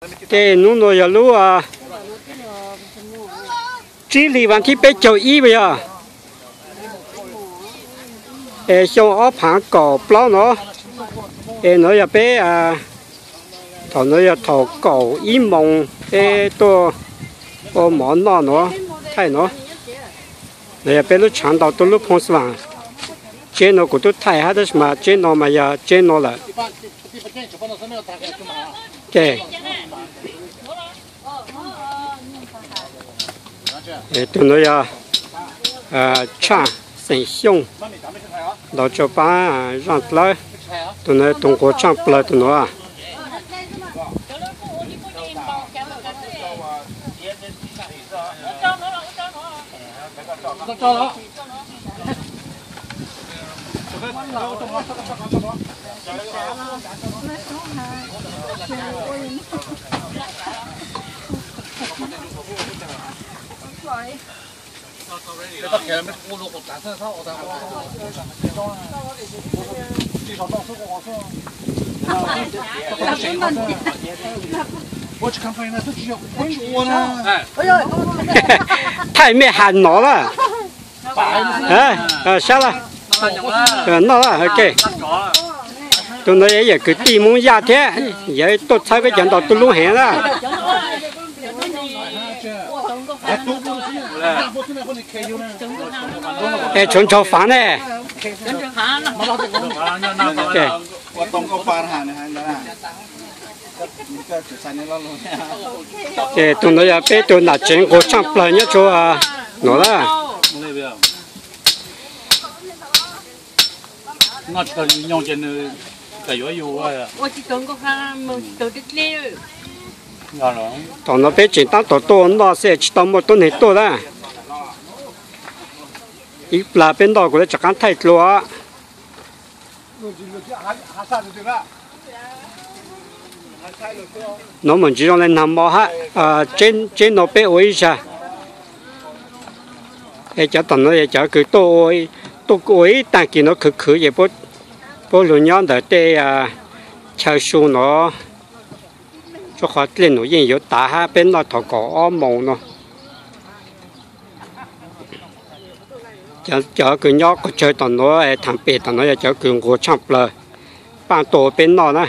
Ces hnub no yog lub tsib hlis vas thib peb caug ib puas yog? Es xyoo ob phav kaum plaub no. Es no yog peb, thaum no yog thaum kaum ib moos peb tuaj ua mov noj no, thaij no. No yog peb lub tshav ntaus tuj lub phoo xas. Tsheb no kuv twb thaij hab tab sis mas tsheb no mas yog tsheb no lawm. Tus no yog Tshaaj xeem Xyooj, ntaus tsua paab zaaj dlawb. Tus no tus nquag tshaaj plawg tus no. Thaij mej has no lawm. Sab lawm, noj lawm. Tus no yog ib yam kwv tij Moob Yaj thiab, yog tuaj txhawb peb cov ntaus tuj lub heev na. Es tshuav ntsaug faav ne. Ces tus no yog peb tug nam tsev nquag tshaaj plawg nyob tsua no lawm. Thaum no peb tseem tab tom tuaj noj xwb tsis tau muaj tuab neeg tuaj lawm. Ib plag peb noj kuv le rov qaab thaij dlua. No mas tsis zoo le nag mo hab, tsheb no peb ua ib zag. Es cov tom no yog cov kws tuaj ua ib taag kis no khwv khwv ces puab lug nyob ntawm tej chaw su no. Rua qhov dlej num yeej yuav tav hab peb noj thaum kaum ob moos no. Cov kws nyob qhov chaw tom nuav thaam pem tom nuav yog cov kws nquag tshaaj plawg, paaj tuaj ua peb noj na.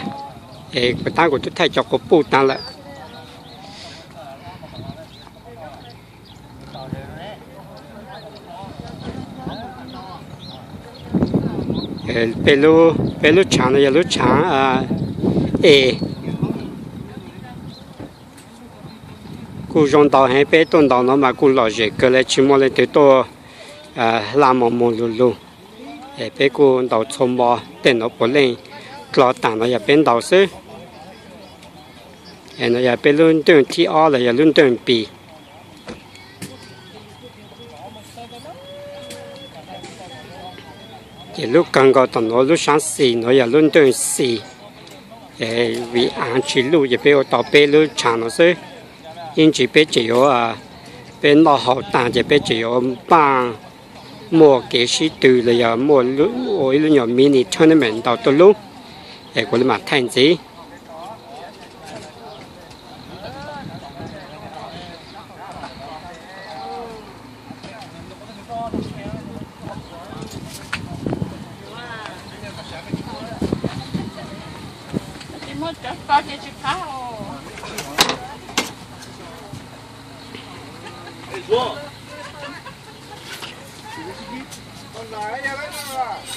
Es kuv taab kuv twb thaij cov quas puj taag lawm. Peb lub tshaav no yog lub tshaav es kuj zoo ntaus heev, peb tuaj ntaus no mas kuj lom zem kawg le, tsis muaj leej twg tuaj hla mos moog lug lug. Es peb kuj ntaus txhua mo, tej nuav puav leej dlo taag no yog peb ntaus xwb. Es no yog peb lub ntooj thib ob los yog lub ntooj npis. Ces lub kawg nkaus tom nuav lub sab xis nuav yog lub ntooj xis. Vim aav tsis luj ces peb ua tau peb lub tshaav no xwb. Ib ntsis peb tseem yuav, peb noj haus taag ces peb tseem yuav npaaj muaj kev sib tw los yog muaj ua ib lub nyuag mini tournament ntaus tuj lub, es kuv le maam thaij ntxiv.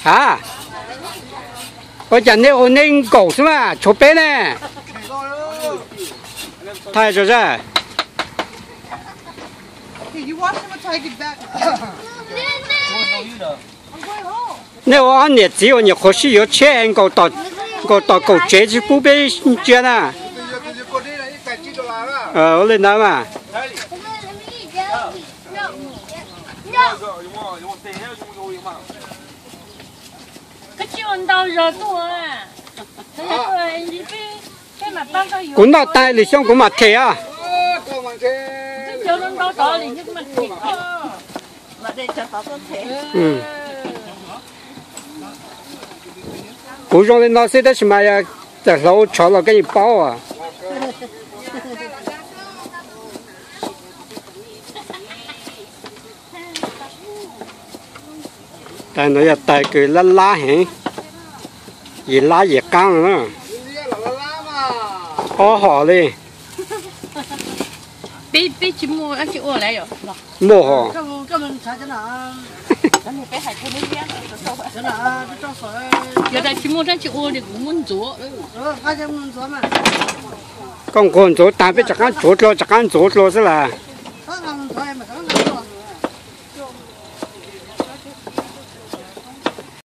Ha, ua cas nej ua nej nkaum xwb mas tshuav peb ne? Thaij zog zag. Nej ua ob niam txiv ua nyuam qhuav sib yuav tshiab es nkaus tom kaum tsev tsis pub peb ntsia na. Ua li ntawd mas. Kuv noj taag lwm xyoo kuv mam them os. Kuv zoo li no xwb tab sis mas yog txawm hloov tshov los koj yeej paub as. Tais no yog tais kws lab lab heev, yim lab yim qaab na. Ob hom li. Muaj hom. Koj nquag ntxuav taag peb rov qaab ntxuav dlua, rov qaab ntxuav dlua xwb las.